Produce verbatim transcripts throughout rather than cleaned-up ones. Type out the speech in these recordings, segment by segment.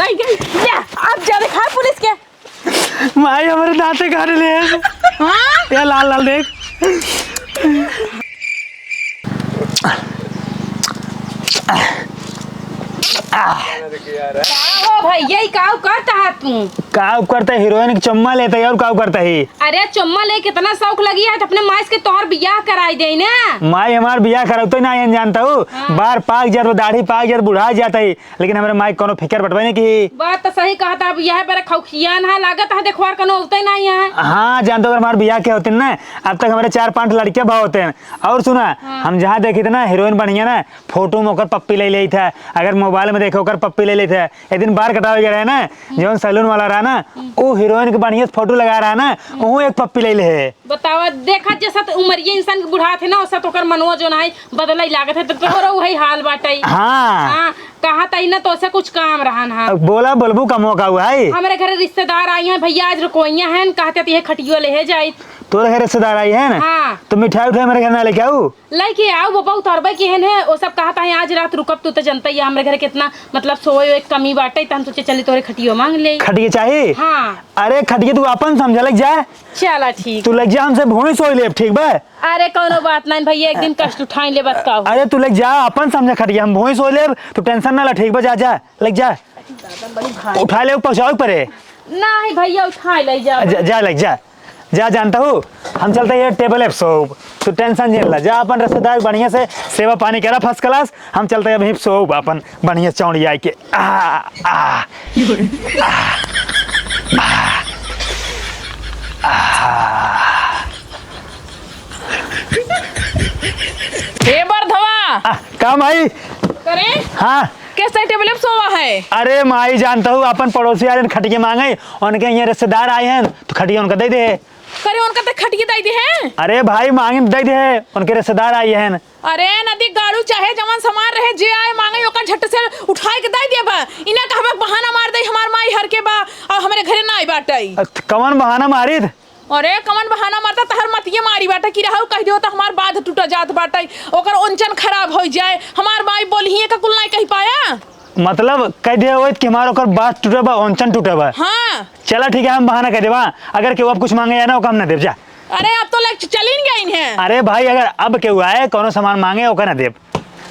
आई गई। या, अब जा दिखा पुलिस के। माई, हमरे दांते काट ले। हाँ? या लाल लाल देख। का हो भैया, ई काउ करता है तू? काउ करता है, हीरोइन के चुम्मा लेता है और काउ करता है? अरे चुम्मा ले कितना शौक लगी है, तो अपने माई से तोहर बियाह कराई दे ना। माई हमार बियाह करौते ना, ये जानता हूँ। हाँ। बार पाक जात, दाढ़ी पाक जात, बुढ़ा जाता है, लेकिन हमरे माई कोनो फिकर बटवे नहीं की। बात तो सही कहता, अब यह बेरा खौखियान है, लागत है देखवार कोनो होते नहीं है। हाँ, जानता हूँ, अगर हमार बियाह के होते ना, अब तक हमरे चार पांच लड़के भाव होते हैं। और सुना, हाँ। हम जहाँ देखी थे ना हीरोइन बढ़िया ना, फोटो में ओकर पप्पी ले लेत है, अगर मोबाइल में देखे ओकर पप्पी ले लेत है। एक दिन बार कटावे गए रहे ना, हम्म। जौन सैलून वाला रहा ना, हम्म। वो हीरोइन के बढ़िया से फोटो लगा रहा ना, हम्म। वो एक पप्पी ले ले है। बतावा, देखा जैसा तो उमरिया इंसान के बुढ़ात है ना, वैसा तो ओकर मनवा जो ना है, बदलई लागत है, तो तोहरो वही हाल बाटे। हाँ। हाँ, कहा तही ना तो से कुछ काम रहन हा। अब बोला, बोलबू कमो का हुआ है? हमरे घर रिश्तेदार आई हैं भैया, आज रुकोइया हैं, कहते तो ये खटियो ले है जाई। तोरे घर रिश्तेदार आई हैं ना? हाँ। तो मिठाई उठाई मेरे घर ना लेके आऊ? लेके आऊ बाबा, उतरबे के हन है, वो सब कहता है आज रात रुकब, तू तो जनता ही है हमरे घर कितना मतलब सोए एक कमी बाटे, तो हम सोचे चली तोरे खटियो मांग ले। खटिए चाही? हाँ। अरे खटिए तू अपन समझ लग जा। चला ठीक। तू लग जा, हमसे भोई सोई लेब, ठीक बा? अरे कौनो बात नहीं भैया, एक दिन कष्ट उठाई ले, बताओ। अरे तू लग जा, अपन समझा खटिया, हम भोई सोई लेब, तू tension ना ला, ठीक बा? जा, जा, लग जा। उठा ले, पहुँचाओ परे। नहीं भैया, उठा ले जा। जा, जा, लग जा। जा, जानता हूँ, हम चलते हैं टेबल एप सोब, तू tension जिन ला। जा अपन रिश्तेदार बढ़िया से सेवा पानी करा first class, हम चलते हैं अभी सोब अपन बढ़िया चौड़ी आई के। आ, आ, आ, आ, आ। हे बरधवा। आ, का माई? करे? हाँ। कैसे टेबल पे सोवा है? अरे माई, जानता हूँ, अपन पड़ोसी आए हैं खटिया मांगे, उनके यहाँ रिश्तेदार आए हैं, तो खटिया उनका दे दे। करे उनका तो खटिया दे दे हैं? अरे भाई, मांगे दे दे, उनके रिश्तेदार आए हैं। अरे नदी गाड़ू, चाहे जवन सामान रहे, जे आए मांगे, ओकर झट से उठाए के दे दे बा। इना कहबा बहाना मार दे, हमार माई हर के बा और हमरे घरे ना आई बाटे। अ, त कवन बहाना मारित? अरे कवन बहाना मारता, तहर मतिये मारी बाटे कि रहू कह दियो तो हमार बाध टूट जात बाटे, ओकर ओंचन खराब हो जाए, हमार माई बोली ही का कुल नहीं कह पाया। मतलब कह दे होइत कि हमार ओकर बाध टूटे बा, ओंचन टूटे बा। हाँ। चला ठीक है, हम बहाना कह देबा, अगर केहू अब कुछ मांगे जाए ना, ओका हम ना देब जा। अरे अब तो लेके चलिन गइन है। अरे भाई, अगर अब केहू आए, कोनो सामान मांगे, ओका ना देब।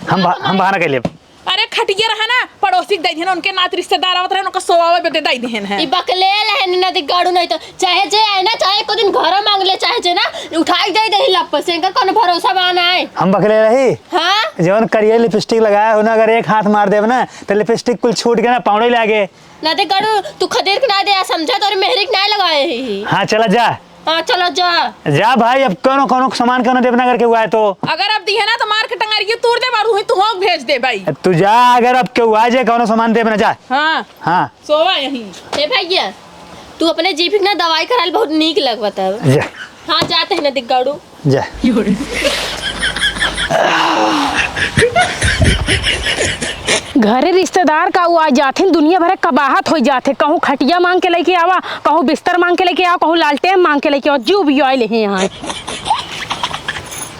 हम बहा-, हम बहाना कह लेब। अरे खटिया रहा ना, पड़ोसी के दे दिहन, उनके नात रिश्तेदार आवत रहे, उनका सोवावे बदे दे दिहन है। ई बकलेल है, नदी गाड़ू नहीं तो, चाहे जे आए ना, चाहे एको दिन घरो मांग ले, चाहे जे ना, उठाई दे दे लप से, इनका कौनो भरोसा बा ना है। हम बकलेल रही? हाँ? जौन करिया लिपस्टिक लगाया हो ना, अगर एक हाथ मार देब ना, तो लिपस्टिक कुल छूट के ना पाउडे लागे। नदी गाड़ू, तू खदेर के ना दे, आ समझा, तोरे मेहरी के ना लगाए ही। हाँ, चला जा। हाँ, चला जा। जा भाई, अब कौनो, कौनो सामान कौनो देब ना करके हुआ है तो। अगर अब दिहे ना तो मार के टंगरिये तोड़ दे, बारू ही तू होक भेज दे भाई। तू जा, अगर अब केहू आ जाए कौनो सामान देब ना, जा। हाँ। हाँ। सोवा यहीं। ए भैया, तू अपने जीभ के ना दवाई कराल बहुत नीक लगवा तब। जा। हाँ, जाते हैं नदी गाड़ू। जा। घरे रिश्तेदार का उ आ जाथिन, दुनिया भरे कबाहत होइ जाथे। कहूँ खटिया मांग के लेके आवा, कहूँ बिस्तर मांग के लेके आवा, कहूँ लालटेन मांग के लेके आवा, जो भी आए लेहे यहाँ।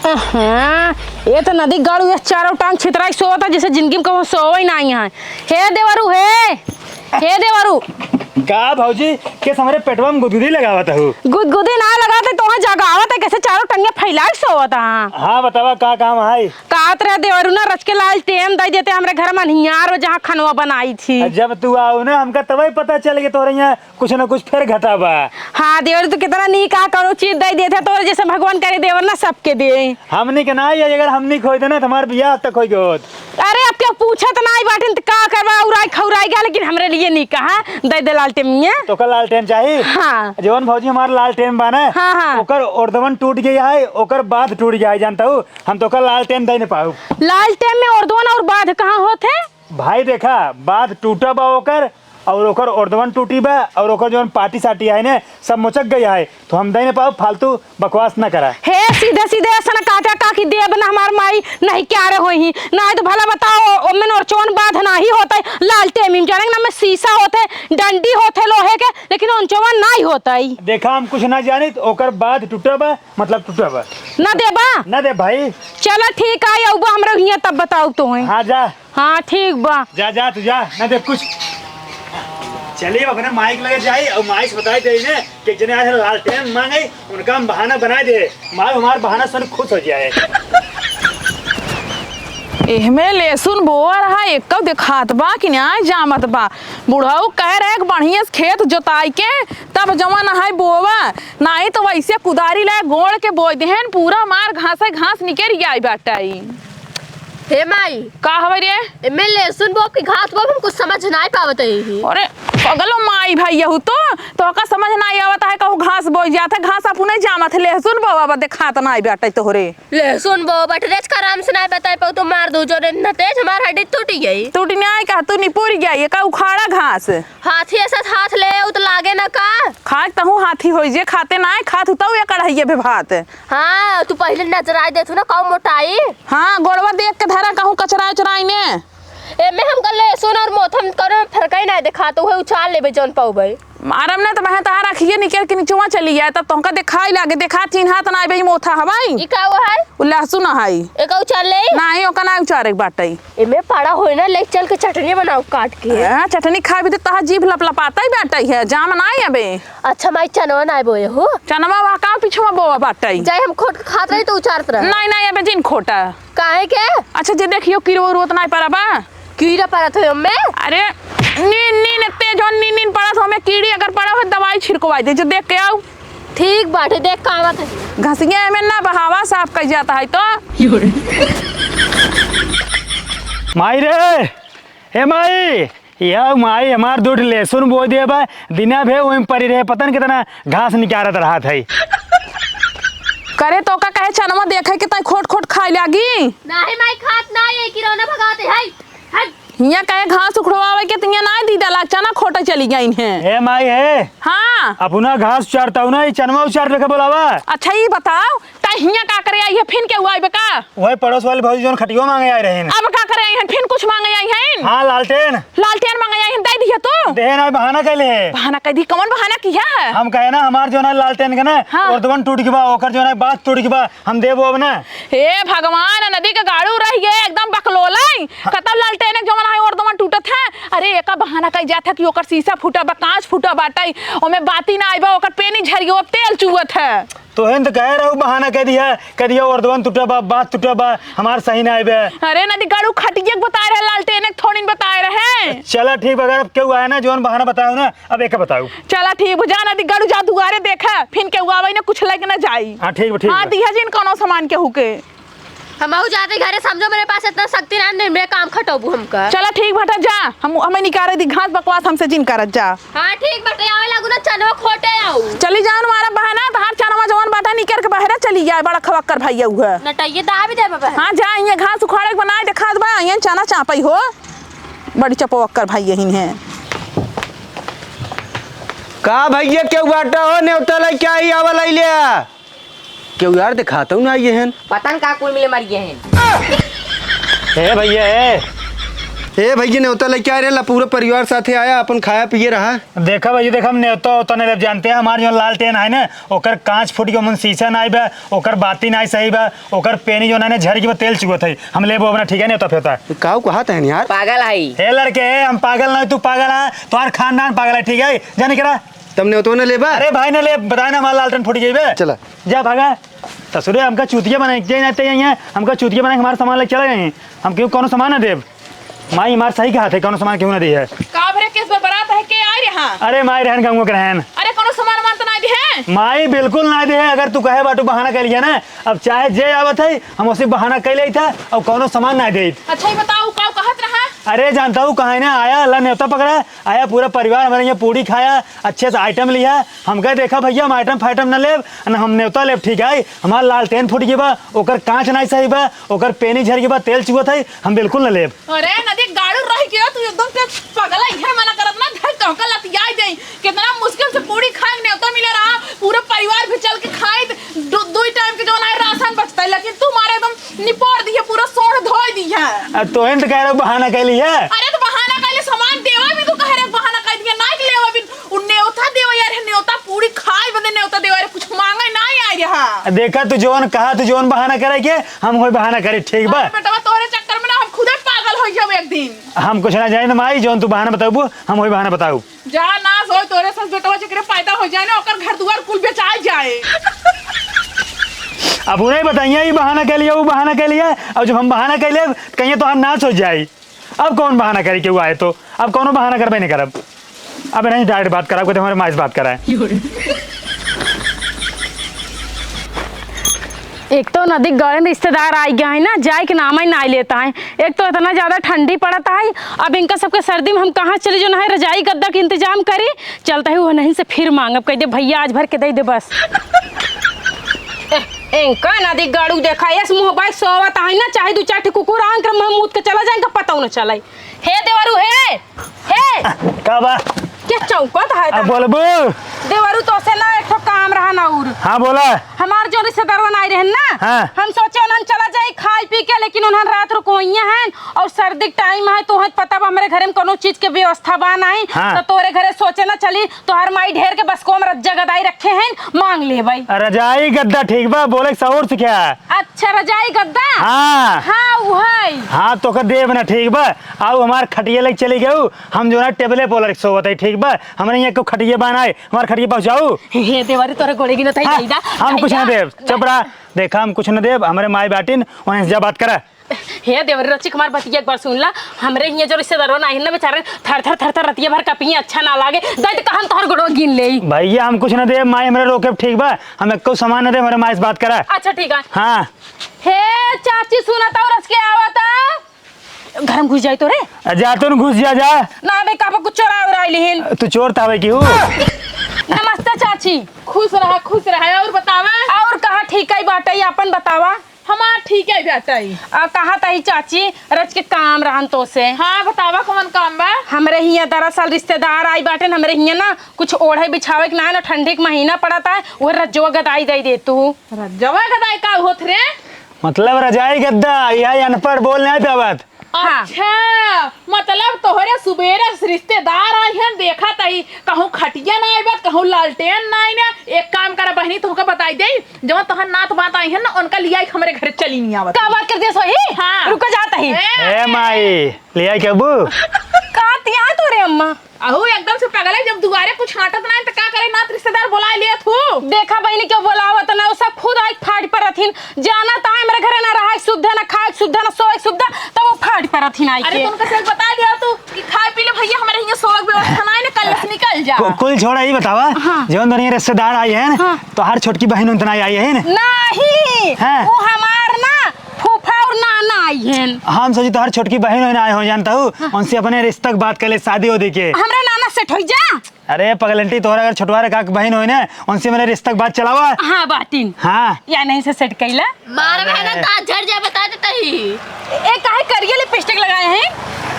अहाँ, ये तो नदी गाड़ू, ये चारों टांग छितराई सोवत है, जैसे जिंदगी में कहूँ सोवे ही नहीं है। हे देवरू, हे, हे देवरू। का भौजी, के हमरे पेटवा में गुदगुदी लगावत हऊ? गुदगुदी ना लगावत है, तोहे जगावत है, कैसे चारों टंगे फैलाए सोवत है। हाँ, बतावा का काम है? कहत रहे देवरू ना, रच के लालटेन दे देते हमरे घर में, अन्हियार में जहाँ खनवा बनाई थी। जब तू आओ ना, हमका तबे पता चल गया तोरे यहाँ कुछ ना कुछ फेर घटा बा। हाँ देवर, तू कितना नीक आ, कौनो चीज दे देते, तोरे जैसे भगवान करे देवर ना सबके दे। हमनी के ना, ये अगर हमनी खोई देना तो हमार बियाह तक होइ गयो होत। अरे अब केहू पूछत ना आई बाटिन त का करबा, उराई खौराई गया, लेकिन हमरे लिए नीक कहा दे दे लालटेन मिया। तो का लालटेन चाही? हाँ। जवन भौजी हमार लालटेन बा ना, हाँ, हाँ। ओकर ओर्दवन टूट गई है, ओकर बाध टूट गया है, जानता हूँ, हम तो का लालटेन दे न पाऊ। लालटेन में ओर्दवन और बाध कहाँ होत है? भाई देखा, बाध टूटा बा ओकर, और ओकर ओर्दवन टूटी बा, और ओकर जौन पाटी साटी है ने, सब मुचक गई है, तो हम दे न पाओ, फालतू बकवास न करा। हे सीधे सीधे ऐसा न काटा का कि देब न हमार माई नहीं क्या रे होई ही, नहीं तो भला बताओ, ओमे नोरचवन बाध नहीं होता है, लालटेन में जाने ना में शीशा होते, डंडी होते लोहे के, लेकिन ओंचवन नहीं होता है। देखा हम कुछ ना जानित, ओकर बाध टूटा बा, मतलब टूटा बा। ना देबा? ना दे भाई। चला ठीक है, अउबा हमरा हियाँ तब बताओ तो है। हाँ जा। हाँ, ठीक बा। जा, जा, तू जा, ना दे कुछ। चलिए, अब अपने माई के लगे जाई और माई से बताई दे इन्हें कि जने आज लालटेन मांगे, उनका हम बहाना बनाई दे। माई हमार बहाना सुन खुश हो जाए। एहमे लहसुन बोअर है, एक्को देखात बा कि नाहीं जामत बा। बुढ़ऊ कहे रहे कि बढ़िया से खेत जोताई के तब जवन है बोवा, नाहीं तो वैसे कुदारी ले गोड़ के बोइ देहेन, पूरा मार घासे घास निकरि आई बाटइ। हे माई। का हवे रे? एमे लहसुन बोब कि घास बोब, हम कुछ समझ नाहीं पावत ही। अरे पगलो माई भाई यहू तो, तोहका समझ नाहीं आवत है, कहूँ घास बोइ जात है, घास अपने जामत है, लहसुन बोवा बा देखात नाहीं बाटइ तोहरे। लहसुन बोवा बाटे रे, आराम से नाहीं बताइ पाउ तो मार दू जो रे, न तेज हमार हड्डी टूटी गई। टूटी नाहीं का, तू निपुर गई, एका उखाड़ा घास। हाथी ऐसा हाथ ले आउ तो लागे ना का? खाक तहूँ हाथी होई जे, खाते नाहीं, खात हूँ तउ ये कढ़ाइये भे भात। हाँ, तू पहिले नजराइ देथू ना, कहूँ मोटाई। हाँ, गोड़वा देख के धरा, कहूँ कचराइ उचराइ ने। एमे हमका लहसुन और मोथा में कउनो फर्क ही नाहीं देखात, उहे उछाल लेबे जौन पउबे। मारम ना त मैं तहार अखिये निकरि के निचवा चली जाए, तब तोहका देखाइ लागे, देखा चिन्हात नाहीं बे, ई मोथा हवाई। ई का हुआ है? उ लहसुन है। एका उछाल ले? नाहीं, ओका नाहीं उछारे के बाटइ। एमे पड़ा होई ना, ले चल के चटनी बनाउ काट के। हाँ, चटनी खाबी त तहार जीभ लपलपातइ बाटइ है, जाम नाहीं अबे। अच्छा माई, चनवा नाहीं बोए हो? चनवा वहाँ का पिछवा बोवा बाटइ। जाए हम खोट के खात रही तो उचारत रह। नाहीं, नाहीं, अबे जिन खोटा। काहे के? अच्छा जे देखियो कीड़ो उड़ो त नाहीं पड़ा बा। कीड़ा पड़त हो ओमे? अरे नीन नीन तेज हो, नीन नीन पड़त हो, ओमे कीड़ी अगर पड़ा हो दवाई छिड़कवाइ दे, जो देख के आउ। ठीक बाटे, देख का आवत है। घसिया एमे ना बहावा, साफ कइ जात है तो। माई रे, ए माई, यह माई हमार दू ठे लहसुन बोइ दिहे बा, दिना भे ओहिम परी रहे, पता न कितना घास निकारत रहत है। करे तोका कहे चनवा देखे के तई खोट खोट खाइ लागी। नाहीं माई, खात नाहीं है, किरौना भगावत है। हट। हियाँ कहे घास उखड़वावे के, त हियाँ नाहीं दीदा लाग, चना खोटे चली गइन है। ए माई है। हाँ। अपना घास उचारता हूँ ना, ई चनवा उचार लेके बोलावा। अच्छा ई बताओ, तई हियाँ का करे आई है, फिन केहू आइबे का? वही पड़ोस वाली भौजी जौन खटियो माँगे आइ रहे हैं। अब का करे आई हैं, फिन कुछ माँगे आई हैं? हाँ, लालटेन। लालटेन माँगे आई हैं, दइ दिहे तू? देहे ना, बहाना कइले है। बहाना कइ दी, कउन बहाना किहा है? हम कहे ना, हमार जौन है लालटेन के ना, हाँ। ओरदवन टूट गइ बा, ओकर जौन है बात टूट गइ बा, हम देबो अब ना। हे भगवान, नदी के गाड़ू रहि गए, एकदम बकलोलइ। हाँ। कतब लालटेन के जौन है ओरदवन टूटत है। अरे, एका बहाना कइ जात है कि ओकर शीशा फूटा बा, काँच फूटा बाटइ, ओमे बाती ना आइबा, ओकर पेनी झरि गयो, अब तेल चुअत है। तोहेन त कहे रहू बहाना कइ दिहा, कइ दिहा ओरदवन टूटा बा, बात टूटा बा, हमार सही ना आइबे। अरे नदी गाड़ू खटिया के बताए रहे, लालटेन के थोड़िन बताए रहे। चला ठीक बा, अगर अब केहू आए ना जौन बहाना बताओ ना, अब एके बताओ। चला ठीक बा, जा नदी गाड़ू जा दुआरे देखा, फिन केहू आवे ना कुछ लइके ना जाई। हाँ ठीक बा, ठीक हाँ, बा। दिहा जिन कउनो सामान केहू के। हमहू जाते घरे, समझो मेरे पास इतना शक्ति ना, नहीं मेरे काम खटोबू हमका। चला ठीक बाटे, जा, हम, हमें निकारे दी घास, बकवास हमसे जिन करत जा। हाँ ठीक बाटे, आवे लागू ना चनवा खोटे आऊ। चली जाओ, मारा बहाना, तहार चनवा जवन बाटा निकर के बहरे चली जाए, बड़ा खवक्कर भइया उहे। नटइये दाबि देबे बहरे। हाँ जा, इहे घास उखाड़े के बनाए देखात बा, इहे चना चापई हो, बड़ी चपवक्कर भइया हिन है। का भइया केहू बाटा हो, नेवता लइके आई, आवा लइ ले आ। केहू यार देखातउ ना आइए हन। पता न का कुल मिले मर गए हैं। ए भइया, ए। ए भइया, नेवता लइके आए रहे, ला पूरा परिवार साथे आया, अपन खाया पिए रहा। देखा भइया, देखा, हम नेवता ओता नहीं लेब, जानते हैं, हमार जौन लालटेन है ना, ओकर काँच फूट गयो, मन शीशा नाहीं बा, ओकर बाती नाहीं सही बा, ओकर पेनी जौन है ना, झरि गयो, तेल चुअत है, हम लेबो अपना, ठीक है, नेवता फेवता। काऊ कहत हन यार? पागल है। हे लड़के, हम पागल ना, तू पागल है, तोहार खानदान पागल है, ठीक है, जा निकरा। तब नेवतो न लेबा? अरे भाई न ले, बताए ना हमार लालटेन फूट गई बे। चला। जा भागा। ससुरे हमका चूतिया बनाए के नाते आई हैं, हमका चूतिया बनाए के हमार सामान लेके चले गए हैं। हम केहू कौनो सामान ना देब। माई हमार सही कहत है, कौनो सामान केहू ना दी है। का भरे केस बरबरात है, के आए रहा? अरे माई रहन गंगो के रहन। अरे कौनो सामान वामान तो ना दी है? माई बिल्कुल ना दी है, अगर तू कहे बाटू बहाना कर लिया ना, अब चाहे जे आवत है, हम उसे बहाना कर लेता और कौनो सामान ना दे। अच्छा ही बताओ, का कहत रहा? अरे जानता हूँ कहाँ ना आया, अल्लाह नेवता पकड़ा, आया पूरा परिवार हमारे यहाँ पूड़ी खाया, अच्छे से आइटम लिया। हमका देखा भइया, हम आइटम फाइटम न लेब, न हम नेवता लेब, ठीक है? हमार लालटेन फूट गई बा, ओकर काँच नाहीं सही बा, ओकर पेनी झर गई बा, तेल चुअत है, हम बिल्कुल न लेब। अरे नदी गाड़ू रह गया, तू एकदम ते पगला इहे मना करत ना, धर तोहका लतियाई दे। कितना मुश्किल से पूड़ी खाए, नेवता मिले रहा, पूरा परिवार भी चल के खाए, दो, दो टाइम के जौन है राशन बचता है, लेकिन तू मारे एकदम निपोर दिहे, पूरा सोंड़ धोई दिहे। आ, तोहें तो कह रहे बहाना कर लिया। अरे तो बहाना कर ले, सामान देवा भी तो कह रहे बहाना कर दिया, ना कि लेवा भी। उ नेवता देवा यार है, नेवता पूड़ी खाए बदे नेवता देवा यार, कुछ मांगे ना आए रहा। आ, देखा तू जौन कहा, तू जौन बहाना करे के, हम कोई बहाना करे, ठीक बा? अरे बेटवा, तोहरे चक्कर में ना हम खुदे पागल हो जावे। दिन। हम कुछ ना जाने माई, जौन तू बहाना बताबू, हम वही बहाना बताऊ। जा ना सोई तोरे सस बेटवा जेकरे पैदा हो जाए ना, ओकर घर दुआर कुल बेचाए जाए। अब उन्हें बताइए, ये बहाना के लिए, वो बहाना के लिए, और जब हम बहाना के लिए, कहिए तो हम नाश हो जाए। अब कौन बहाना करे केहू आए तो? अब कौनो बहाना करबे नहीं करब। अब नहीं direct बात कराओ, कहते हमारे माई से बात कराए। एक तो नदी गए रिश्तेदार आई गए हैं ना, जाए के नाम ही ना लेता है। एक तो इतना ज्यादा ठंडी पड़त है, अब इनका सबके सर्दी में हम कहाँ चली जो ना है रजाई गद्दा के इंतजाम करी। चलता है वो नहीं से फिर मांगब, कह दे भैया आज भर के दे दे बस। एंका नदी गाड़ू देखा, एस मुंह बाइक सोवत है ना, चाहे दू चार ठे कुकुर आन कर मुंह मूत के चला जाए, इनका पता न चले। हे देवरू, हे, हे। का बा? के चौकत है अब ता? बोलबू? देवरू, तोसे ना एक ठो काम रहा ना उर। हाँ, बोला। हमार जो रिश्तेदारवन आए रहन ना, हाँ। हम सोचे उन्हन चला जाए खाए पी के, लेकिन उन्हन रात रुकोइया हैं और सर्दी के टाइम है, तो पता बा हमरे घरे में कोनो चीज के व्यवस्था बा नहीं, हाँ। तो तोरे घरे सोचे ना चली, तोहर माई ढेर के बस को हम रज्जा गदाई रखे हैं, मांग ले भाई। रजाई गद्दा ठीक बा, बोले के सहूर से क्या? अच्छा, रजाई गद्दा? हाँ। हाँ, उहई। हाँ, तोका देब ना, ठीक बा। आऊ हमार खटिया लेके चली गऊ, हम जो ना टेबले पर लड़के सोवत है, ठीक बा? हमरे यहाँ को खटिया बनाए, हमार खटिया पहुँचाऊ। हे देवरी, तोरे गोड़े गिनत है, हाँ, दे दा, हम दे कुछ ना दा। देब, चुप रहा। देखा, हम कुछ ना देब, हमरे माई बाटिन, उन्हें से जा बात करा। हे देवरी, रचिक हमार बतिया एक बार सुन ला। हमरे हियाँ जो रिश्तेदारवा ना आइन ना बेचारे, थर थर थर थर रतिया भर कपिए, अच्छा ना लागे। दे तो कहन तोहर गोड़वा गिन लेई। भैया, हम कुछ ना देब, माई हमरे रोके, ठीक बा? हम एको सामान ना देब, हमरे माई से बात करा। अच्छा, ठीक है। हाँ। हे चाची, सुना तो रच के आवता। घर में घुस जाई तो रे। आ, जा तो न घुस जा, जा। ना बे, का कुछ चोरा उरा लिहिन। तू चोर तावे की हूँ? नमस्ते चाची। खुश रहा, खुश रहा। और बतावा? और कहा ठीक है बाटे, अपन बतावा। हमार ठीक है बाटे। आ, कहा तही चाची, रच के काम रहन तो से। हाँ, बतावा कौन काम बा? हमरे हियाँ दरअसल रिश्तेदार आई बाटे, हमरे हियाँ ना कुछ ओढ़े बिछावे के ना है ना, ठंडी के महीना पड़त है, वो रज्जवा गदाई दे दे तू। रज्जवा गदाई का होत रे? मतलब रजाई गद्दा, यह अनपढ़ बोल नहीं पावत। हाँ। अच्छा, मतलब तोहरे सुबेरे से रिश्तेदार आई हैं, देखा तही कहूँ खटिया ना आइबत, कहूँ लालटेन ना आइने। एक काम करा बहिनी, तुमका बताई दे, जब तोहर नात बात आई है ना, उनका लिया के हमरे घरे चली नहीं आवत। का बात कर दिया सोही? हाँ। रुको जात ही। ए, ए माई, लिया के अबू? का तिया तोरे अम्मा? अहू एकदम से पगल है, जब दुआरे कुछ हाटत ना है तो का करे, नात रिश्तेदार बुला लिया तू। देखा बहिनी, क्यों बुलावत ना, वो सब खुद आई फाट पर रहथिन। जाना ता हमरे घरे ना रहा सुद्धा, ना खाए सुद्धा, ना सोए सुद्धा, तब वो फाट पर रहथिन आई अरे के। तो उनका से बता दिया तू कि खाए पी ले भैया, हमरे हियाँ सोए के व्यवस्था ना है ना, कल से निकल जा। कु-, कुल छोड़ा, ये बतावा, हाँ। जौन तोहरे रिश्तेदार आई हैं, हाँ। तोहार छोटकी बहिन उतना आई है ना? नहीं, हाँ। वो हमार ना फूफा और नाना आई हैं। हम सोची तोहार छोटकी बहिन होई ना आए हो, जानता हूँ, हाँ। उनसे अपने रिश्ता के बात कर ले, शादी हो दे के। हमरा नाना सेट हो जा। अरे पगलंटी, तोहरा अगर छोटवा रे का बहिन होई ना, उनसे मेरे रिश्ता के बात चलावा। हाँ, बाटिन। हाँ। या नहीं से सेट कैला? मार बहना दांत झड़ जाए, बता देता ही। ए, काहे करिया लिपस्टिक लगाए हैं?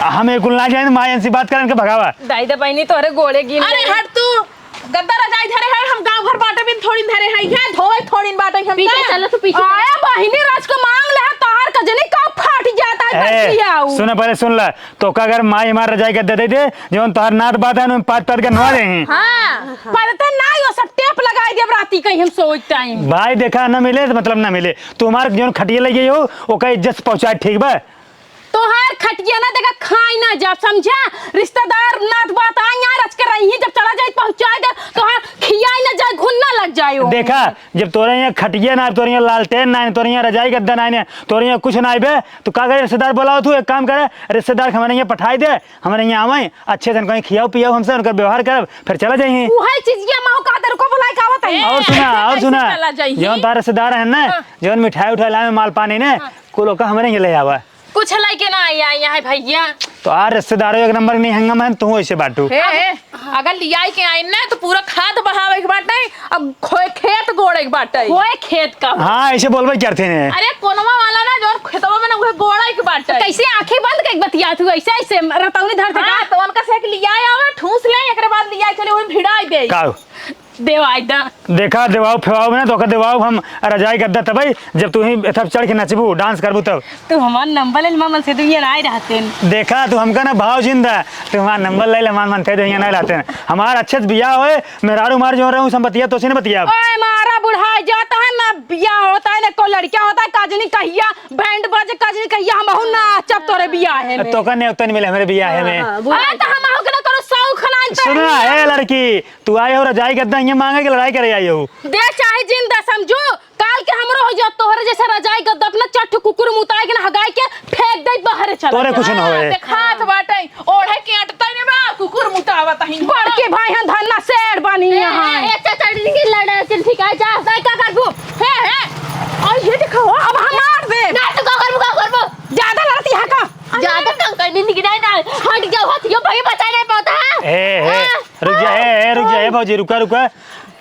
हम एक कुल ना जाए, माँ इनसे बात करन के भगावा। दाई दे बहिनी, तोहरे गोड़े गिन अरे ले। हट तू, गद्दा रजाई धरे है, हम गांव भर बाटे बिन थोड़िन धरे है, ये धोए थोड़िन बाटे हम पीछे का? चलो तू पीछे। आया बहिनी, राज को मांग ले, तोहार का जनी का फाट जाता है, ए, बच्ची आओ। सुना पहले सुन ला, तो का अगर माई हमार रजाई गद्दा दे दे, जवन तोहार नात बात है, उनमें पाँच पाँच गनवा दे हैं। हाँ, पर तो ना, वो सब टेप लगाई दे, अब राती कहीं हम सोच टाइम। भाई देखा, ना मिले तो मतलब ना मिले, तू हमार जवन खटिया ले गई हो, ओका इज्जत से पहुँचाए, ठीक बा? तोहार खटिया ना देखा, खाई ना जा, समझा? रिश्तेदार नात बात आई, यहाँ रच के रही, जब चला जाए पहुँचाए दे, तोहार खियाई ना जाए, घुन ना लग जाए हो। देखा, जब तोरे यहाँ खटिया ना, तोरे यहाँ लालटेन ना, तोरे यहाँ रजाई गद्दा ना, तोरे यहाँ कुछ ना आइबे, तो का करे रिश्तेदार बुलाओ तू, एक काम करे, रिश्तेदार के हमारे यहाँ पठाई दे, हमारे यहाँ आवे, अच्छे से उनको खियाओ पियाओ हमसे, उनका व्यवहार करब, फिर चला जाइए। उहे चीज ये माँ का तेरे को बुलाए का आवत है। और सुना, और ऐसे सुना, चला जाइए। जौन तार रिश्तेदार है ना, हाँ। जौन मिठाई उठाई लावे, माल पानी ने, हाँ। कुल ओका हमरे यहाँ ले आवा। कुछ लेके ना आई, आई यहाँ भैया। तो आ रिश्तेदारों एक नंबर में हंगम है, तू ऐसे बाटू। हे, हे, अगर लियाई के आई ना तो पूरा खाद बहावे के बाटे, अब खोए खेत गोड़े के बाटे। खोए खेत का? हाँ, ऐसे बोलबे करते हैं। अरे कोनवा वाला ना, जौन खेतवा में ना, उहे गोड़े के बाटे। तो कैसे आंखें बंद करके बतियात हूँ ऐसे, ऐसे रतौनी धरते हाँ, का? तो उनका से एक लियाई आवे, ठूस ले, एकरे बाद लियाई चले, वही भिड़ाई दे। का? देवाई दा। देखा, देवाऊ फेवाऊ में ना, तोका देवाऊ हम रजाई गद्दा तबई, जब तू ही एथप चढ़ के नचबू, डांस करबू तब। तू हमार नंबर ले, मामा से दुनिया ना आए रहते। देखा, तू हमका ना भाव जिंदा, तू हमार नंबर ले ले, हमार मन थे दुनिया ना रहते। हमार अच्छे से बियाह होए, मेहरारू मार जो रहूं, संपतिया तो से ना बतिया। ओए, मारा बुढ़ा जाता है ना, बियाह होता है ना, कोई लड़का होता है, काजनी कहिया, बैंड बाजे, काजनी कहिया, हम हूं नाचब तोरे बियाह में। तोका नेवता नहीं मिले हमरे बियाह में। हाँ, हाँ, बुढ़ा अरे, तो हम हूं के ना करो शौक ना सुना है लड़की, तू आए हो रजाई गद्दा हियां मांगे के लड़ाई करे आई हो? दे चाहे जिंदा समझू, काल के हमरो हो जाओ, तोहरे जैसे रजाई गद्दा अपना चट्ठ कुकुर मुताए के ना हगाई के फेंक दे बहरे चला तोरे जा। कुछ न होए। देखात बाटे, ओढ़े के अटता ने बा, कुकुर मुतावत ही। बड़के भाई हम धन्ना शेर बानी ए, यहाँ। ए, ए, चल, चल, चल, लड़ा, चल, ठीक है, जा। नहीं, का करबू? हे, हे। और ये देखो, अब हम मार दे। ना, तू का करबू, का करबू? ज्यादा लड़ती है का? ज्यादा तंग करनी निकला ना, हट जाओ, हट, यो भाई बचा नहीं पाता है। ए, ए, हाँ। रुक जा, ए, ए, रुक जा, ए, भौजी, रुका, रुका।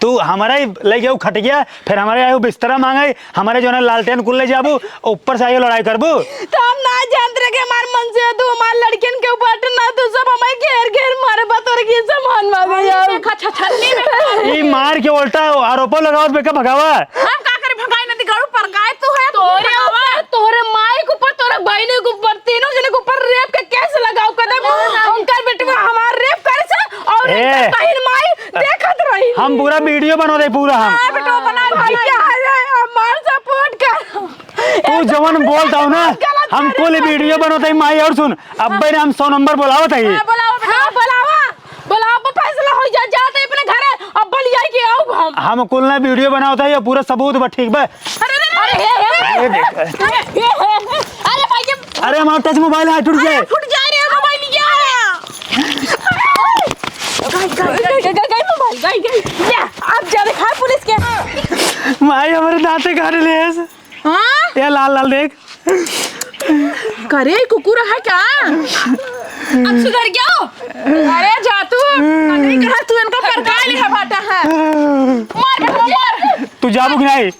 तू हमारा ही ले गयो खटिया, फिर हमारे आयो बिस्तरा मांगे, हमारे जो है ना लालटेन कुल ले जाबू, ऊपर से आयो लड़ाई करबू। तो हम ना जानत रहे कि हमार मन से तू हमार लड़कियन के ऊपर ना, तू सब हमें घेर घेर मारे बा, तोरे की सामान मांगे अरे यार। देखा, छछन्नी में ई मार के उल्टा आरोपो लगावत बेका भगावा। हम का करे भगाई नदी गड़ू पर गाय तू है, तू तोरे भगावा। ऊपर, तोरे माई के ऊपर, तोरे बहिनी के ऊपर, तीनों जने के ऊपर रेप के केस लगाओ कदम। उनकर बेटवा हमार रेप करे से और ए। इनकर बहिन माई देखत रही। हम पूरा वीडियो बनोते पूरा हम। हाँ, बेटवा बना भाई, क्या है? हमार सपोर्ट कर। तू जवन बोलता हो ना, गलत हम करे कुल भाई। वीडियो बनोते माई। और सुन, अब्बे ने हम सौ नंबर बोलावत है। हाँ, बोलाओ बेटा। हाँ, बोलावा। बोलाओ, अब फैसला हो जा, जाते अपने घरे, अब बलियाई के आओ हम। हम कुल ना वीडियो बनावत है, ये पूरा सबूत बा, ठीक बा? अरे, अरे, अरे, अरे, अरे, अरे, देख। अरे, अरे, अरे, भाई, ये अरे, हमारा टच मोबाइल है, टूट अरे, जाए। फूट जाए रे, मोबाइल ये है। गई, गई, गई, गई, गई, मोबाइल, गई, गई। ले, अब जा दिखा पुलिस के। माई, हमारे दांते काट ले। हाँ? ये लाल लाल देख। करे कुकुर है क्या? अब सुधर गया हो? अरे जा तू, नहीं कहा तू इनका परकाल है बाटा है। मार बेटा मार। तू जाबू कि नहीं?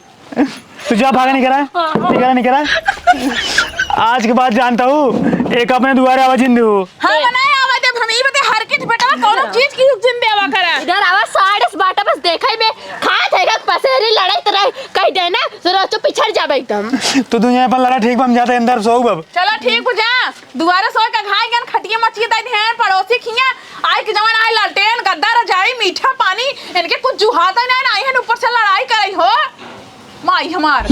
तू जा भागा नहीं करा, नहीं करा, नहीं करा। आज के बाद जानता हूँ, एक अपने दुआरे आवाज हिंदी हो। हाँ, बनाए आवा जब हम ई बते हर कित बेटवा कौनो चीज की हुक जिन देवा करा। इधर आवा, साढ़े से बाटा बस देखई में, खा देगा पसेरी लड़ाई तरह कह देना, सुनो तो पिछड़ जाबे एकदम। तू दुनिया पर लड़ा ठीक बा, हम जाते अंदर सोऊ अब। चलो ठीक बा जा, दुआरे सोए का घाई गन खटिया मचिए तई ध्यान पड़ोसी खिया, आई के जवान आई लालटेन, गद्दा, रजाई, मीठा पानी, इनके कुछ जुहाता नहीं ना, आई हन ऊपर से लड़ाई करई हो। माई हमार।